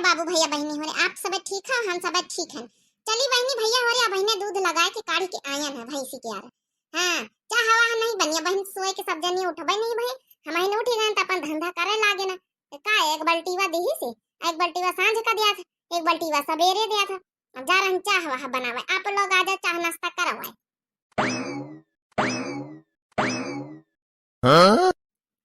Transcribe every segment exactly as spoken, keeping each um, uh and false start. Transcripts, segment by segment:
बाबू भैया बहिनी होरे, आप सब ठीक है? हम सब ठीक हैं। चली बहिनी, भैया होरे, बहिने दूध लगाए के काढ़ी के आयन है भैंसी के आर। हाँ, चाह हवा नहीं बनिया बहिन, सोए के सब जनी उठबे नहीं भई। हम ही उठी गए तो अपन धंधा करे लागे ना। तो का एक बल्टीवा दिही से, एक बल्टीवा सांझ का दिया था, एक बल्टीवा सबेरे दिया था। अब जा रहन चाह वाह बनावे, आप लोग आ जा, चाह नाश्ता करवाए। हाँ?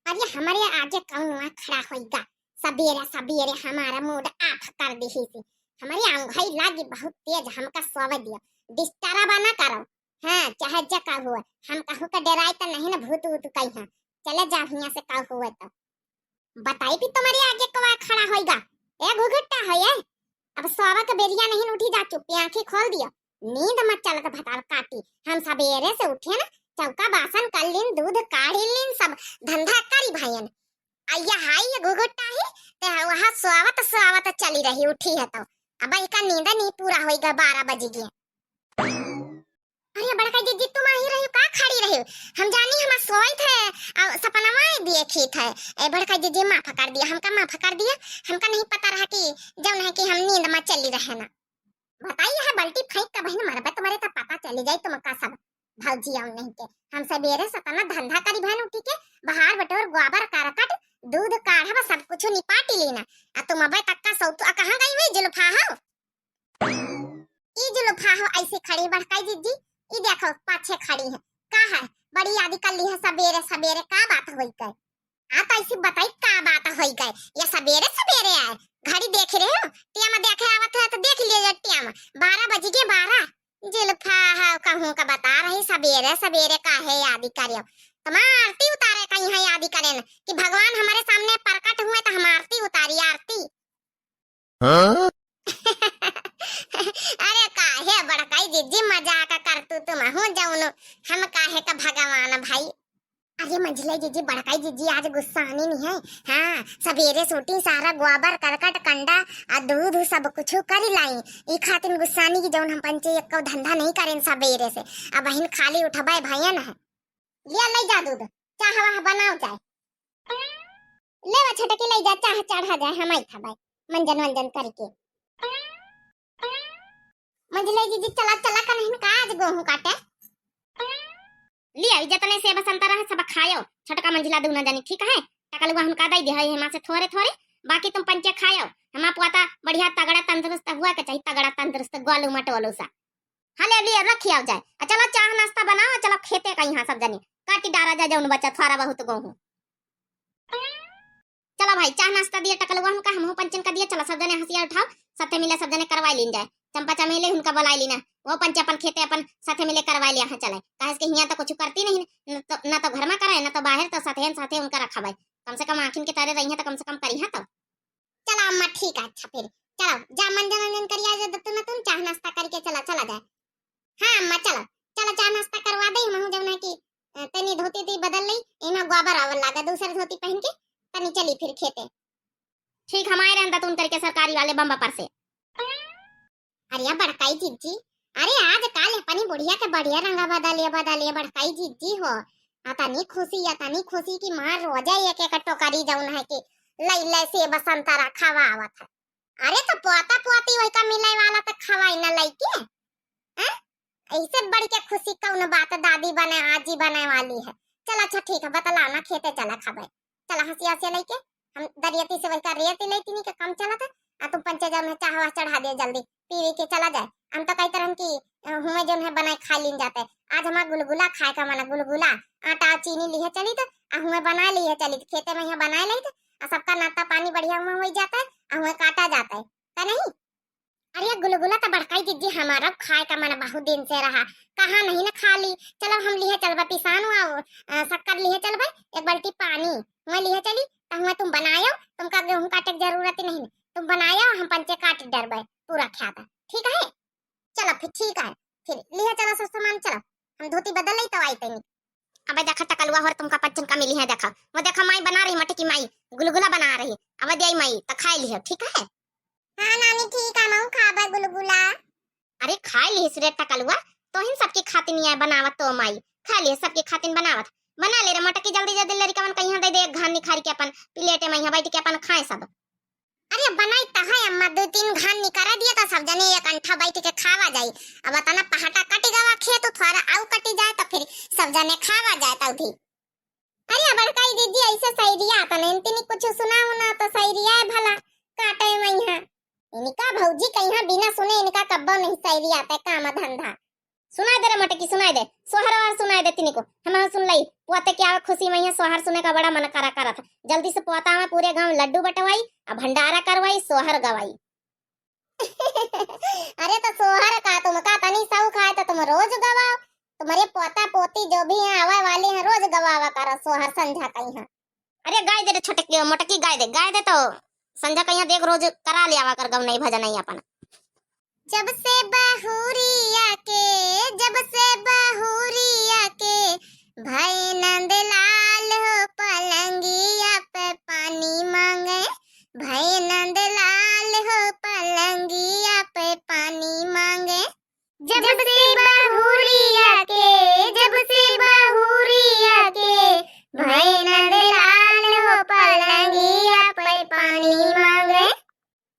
अरे हमरे आगे कौन खड़ा होइगा? सबेरे सबेरे हमारा mood off कर दिही से। हमरे अंघई लागी बहुत तेज, हमका सोवे दिया, disturb ना करो। हाँ, चाहे जे का हुआ, हम कहूँ का डराई त नहीं ना, भूत उत कही। हाँ, चले जा हियाँ से का हुआ तो। बताई भी तुम्हारे आगे कवा खड़ा होइगा। ए घुघुट्टा हो ये, अब सोवा के बेरिया नहीं उठी जा, चुप्पी आँखी खोल दियो। नींद मत चलत भतार काटी, हम सबेरे से उठे ना, चौका बासन कर लीन, दूध काढ़ी लीन, सब धंधा करी भाईन। अइया हाई ये घुघुट्टा ही, ते वहाँ सोवत सोवत चली रही, उठी है तो। अब इका नींद नहीं पूरा होइगा, बारह बज गए। अरे बड़का जिज्जी, तुम आही रही का खड़ी रही? हम जानी हमार सोई थे, आ सपनवा देखी थे। ए बड़का जिज्जी, माफ कर दिया, हमका माफ कर दिया, हमका नहीं पता रहा कि जौन है कि हम नींद में चली रहे ना। बताई है बल्टी फेंक के बहिन मरबे, तुम्हारे तो पता चली जाई तुमका सब। भौजी आऊ नहीं के, हम सबेरे से तना धंधा करी बहन उठी के, बहार बटोर गोबर करकट दूध काढ़ब सब कुछ निपाटी लेना। आ तुम अबे तक का सौतु, आ कहाँ गई हुई जुल्फा हो? ई जुल्फा हो ऐसे खड़ी बड़काई जिज्जी, ई देखो पाछे खड़ी है। का है, बड़ी यादी कर ली है सबेरे सबेरे, का बात होई गए? आ तो ऐसी बताई का बात होई गए, ये सबेरे सबेरे आए, घड़ी देख रहे हो, टियामा देखे आवत है तो देख लिए टियामा, बारह बज गए, बारह। जुल्फा हो कहूँ का बता रही, सबेरे सबेरे काहे यादी करियो? तुम्हार आरती उतारे कहीं है यादी करें कि भगवान हमारे सामने प्रकट हुए तो हम आरती उतारी, आरती। हाँ? अरे काहे बड़काई जिज्जी मजाक करतू तुम हूँ जौनो, हम काहे का भगवान भाई। अरे मंझले जिज्जी, बड़काई जिज्जी आज गुस्सानी नहीं है। हाँ, सबेरे सूटी सारा गोबर करकट कंडा आ दूध सब कुछ करी लाई। ई खातिन गुस्सानी की जौन हम पंचे एक्को धंधा नहीं करें सबेरे से। अब बहिन खाली उठबाए भयन है। लिया ले जा दूध, चाह वाह बनाओ जाए। ले वा छटकी ले जा, चाह चढ़ा जाए, हम आई खाबाई, मंजन वंजन करके। मंझले जिज्जी चला, चला कनहिन का आज गोहूं काटे। लिया, ई जतने सेब संतरा है सब खायो, छोटका मंझिला दूना जानी, ठीक है? टकलुआ हमका दे दे है, हमा से थोरे थोरे, बाकी तुम पंचे खायो। हमा पोता बढ़िया तगड़ा तंदुरुस्त हुआ के चाहिए, तगड़ा तंदुरुस्त गोलू मटोलू सा। हाँ, ले लिया, रखी आओ जाए। आ चलो, चाह नाश्ता बनाओ, चलो खेते का यहाँ सब जने। काटी डारा जाए, जौन बचा थोड़ा बहुत गोहूं। चलो भाई, चाह नाश्ता दिया टकलुआ हमका, हमहू पंचन का दिया। चलो, सब जने हंसिया उठाओ, साथे मिले सब जने करवाई लीन जाए। चंपा चमेली उनका बुलाई लीना, वो पंचे अपन खेते अपन साथे मिले करवाई लिया है। चले, काहे से कि हियां तो कुछ करती नहीं, न तो, न तो घर में करे, न तो बाहर, तो साथे न साथे उनका रखा भाई। कम से कम आँखिन के तारे रही है तो कम से कम करी है तो। चला अम्मा, ठीक है, अच्छा फिर चला, जा मंजन वंजन करिया जा, दत्तू न तुम चाह नाश्ता करके चला, चला जाए। हाँ अम्मा, चला, चला चाह नाश्ता करवा दे, हमहू जौन है कि, अ, तनी धोती दी बदल लई, एमा गोबर आवल लागा, दूसर धोती पहन के तनी चली फिर खेते। ठीक, हम आए रहन दत्तू न करके सरकारी वाले बम्बा पर से। अरे बड़काई जिज्जी, अरे आज काल अपनी बुढ़िया के बढ़िया रंगा बदलिया, बदलिया बड़काई जिज्जी हो। अतनी खुशी, अतनी खुशी की माँ रोजे एक एक टोकरी जौन है कि लैले सेब संतरा खवावत है। अरे तो पोता पोती वही का मिले वाला तो खवाई ना लैके, हैं? ऐसे बढ़ के खुशी कौन बात दादी बने, आजी बने वाली है। चल अच्छा ठीक है, बतला ना खेते चला खाबे। चला हंसिया हंसिया लैके हम दरियती से वही का रेती लैती नहीं के काम चलत है। आ तुम पंचे जौन है चाह वाह चढ़ा दे जल्दी, पीवे के चला जाए। हम तो कहते रहन कि, अ, हुए जौन है बनाए खा लीन जाते। आज हमार गुलगुला खाए का मना, गुलगुला, आटा और चीनी लिहे चली तो, आ हुए बनाए लिहे चली तो, खेते में यहाँ बनाए ली तो, आ सबका नाश्ता पानी बढ़िया हुआ हो जाता है, आ हुए काटा जाता है, का नहीं? अरे गुलगुला तो बड़काई जिज्जी हमारा खाए का मन बहुत दिन से रहा, कहाँ नहीं ना खा ली। चलो हम लिहे चलबा पिसान हुआ, अ, शक्कर लिहे चलबा, एक बाल्टी पानी हुए लिहे चली, तो हुए तुम बनायो, तुमका गेहूं काटे की जरूरत ही नहीं, तुम बनायो, हम पंचे काट डरबे पूरा ख्याता, ठीक है? चलो फिर ठीक है, फिर लिहे चलो सब सामान, चलो हम धोती बदल लई तो आई तनी। अबे देखा टकलुआ होर तुमका पंचन का मिली है, देखा वो देखा माई बना रही, मटकी माई गुलगुला बना रही। अबे दे आई माई तो खाए लिहे, ठीक है? हाँ नानी ठीक है, मऊ खाबे गुलगुला। अरे खाए लिहिस रे टकलुआ, तोहिन सबके खातिन ये बनावत तो माई, खाए लिहिस सबके खातिन बनावत। बना ले रे मटकी जल्दी जल्दी, लड़िकवन कहिया दे दे एक घान निखारी के अपन प्लेटे में यहाँ बैठ के अपन खाए सब। अरे बनाई त है मा दू तीन घान निकारा दिया तो सब जने एक अंठा बैठ के खावा जाई। अब अतना पहाटा कटि गवा खेत, थोड़ा आउ कटि जाए तो फिर सब जने खावा जाए तौ भी। अरे बड़काई दीदी, ऐसे सैरिया तो नहीं, तिनी कुछ सुनाओ ना तो सैरिया है भला काटे मैया। इनका भौजी कहीं बिना सुने इनका कब्बो नहीं सैरिया ते काम धंधा। सुनाए दे रे मोटकी, सुनाए दे, सोहर ओहर सुनाए दे तिनी को, हम सुन लई। पोते के आवे खुशी मैया सोहर सुने का बड़ा मन करा करत है। जल्दी से पोता में पूरे गांव लड्डू बटवाई, आ भंडारा करवाई, सोहर गवाई। अरे तो सोहर का तुमका तनी शौक है तो तुम रोज गवाओ। तुम्हारे पोता पोती जो भी हैं आवे वाले हैं रोज गवावा करो सोहर संझा कहीं। अरे गाय दे रे छोटकी मोटकी, गाय दे, गाय दे तो संझा कहीं देख रोज करा ले आवा कर गवनई भजनई अपन। जब से बहुरिया के, जब से बहुरिया के, भय नंदलाल हो पलंगिया पे पानी मांगे, भय नंदलाल हो पलंगिया पे पानी मांगे। जब से बहुरिया के, जब से बहुरिया के, भय नंदलाल हो पलंगिया पे पानी मांगे।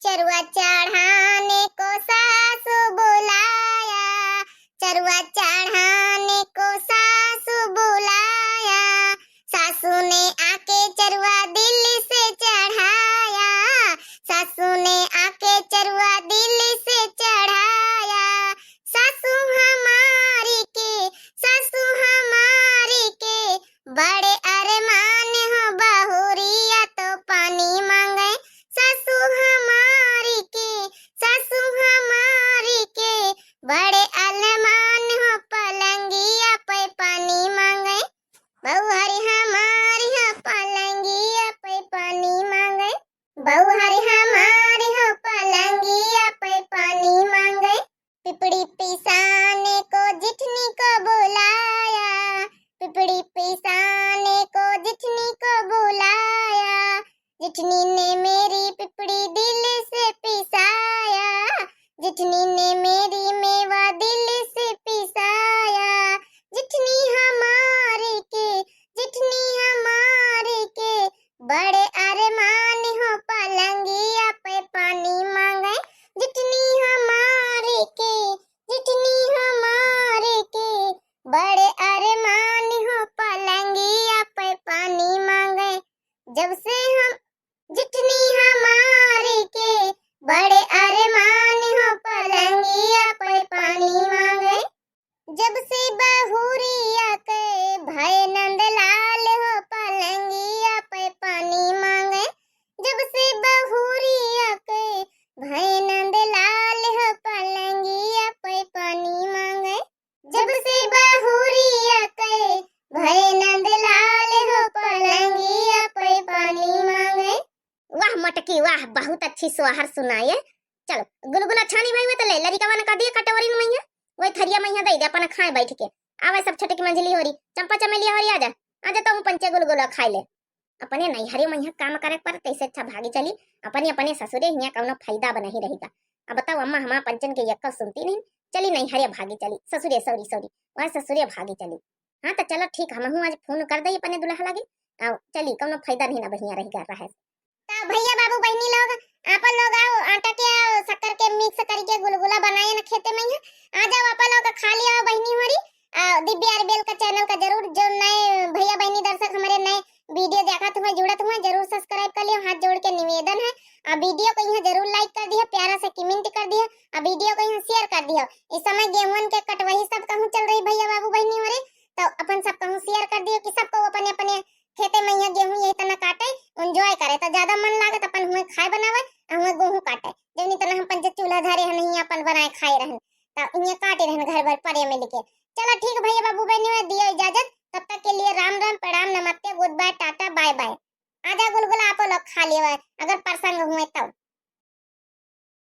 चरुआ चढ़ाने को सासु बुलाया, चरुआ चढ़ाने को सासु बुलाया। सासू ने आके चरुआ दिल से चढ़ाया, सासू ने आके चरुआ दिल से चढ़ाया। सासू हमारी के, सासू हमारी के, बड़े अरमान हो बहुरिया तो पानी मांगे। सासू हमारी के, सासू हमारी के, बड़े अरमान हो पलंगिया पे पानी मांगे। बहुहरी हमारी हो पलंगिया पे पानी मांगे। बहुहरी हमारी हो पलंगिया पे पानी मांगे। पिपड़ी पिसाने को जिठनी को बुलाया, पिपड़ी पिसाने को जिठनी को बुलाया। जिठनी ने मेरी पिपड़ी दिल से पिसाया, जिठनी ने मेरी मेवा दिल से पिसाया। जिठनी हमारे के, जिठनी हमारे के, बड़े अरमान हो पलंगिया पे पानी मांगे। जिठनी हमारे के, जिठनी हमारे के, बड़े अरमान हो पलंगिया पे पानी मांगे। जब से हम, जिठनी हमारे के, बड़े अरमान हो पलंगिया पे पानी मांगे। जब से बहुरिया के, भय नंदलाल हो पलंगिया पे पानी मांगे। जब से बहुरिया के, भय नंदलाल हो पलंगिया पे पानी मांगे। जब से बहुरिया के, भय नंदलाल हो पलंगिया पे पानी मांगे। वाह मोटकी वाह, बहुत अच्छी सोहर सुनाए। चलो गुलगुला छानी भई हुए तो ले लरिकवा ने कह दिए कटोरी में मैया, वही थरिया मैया दे दे अपन खाए बैठ के। आवे सब छोटकी मंझली होरी, चंपा चमेलिया होरी, आजा, आजा तो हूँ पंचे गुलगुला खाए ले। अपने नैहरे मैया काम करे पर तैसे अच्छा भागी चली, अपने अपने ससुरे हियाँ कौनो फायदा अब नहीं रहेगा। अब बताओ अम्मा हमार पंचन के यक्का सुनती नहीं, चली नैहरे भागी चली, ससुरे सॉरी सॉरी, वह ससुरे भागी चली। हाँ तो चलो ठीक, हमहू आज फोन कर दई अपने दुल्हा लगे, आओ चली, कौनो फायदा नहीं ना बहिया रहेगा रहे। तो भैया बाबू बहिनी लोग, आपन लोग आओ, आटा के और शक्कर के mix करके गुलगुला बनाए न खेते में ही। आ जाओ आपन लोग, खा लिया बहिनी होरी। आ, दिव्या अरबेल का channel का जरूर, जो नए भैया बहिनी दर्शक हमारे नए video देखत हुए, जुड़त हुए, जरूर subscribe कर लियो, हाथ जोड़ के निवेदन है। आ video को यहाँ जरूर like कर दियो, प्यारा सा comment कर दियो, आ video को यहाँ share कर दियो। इस समय गेहूं के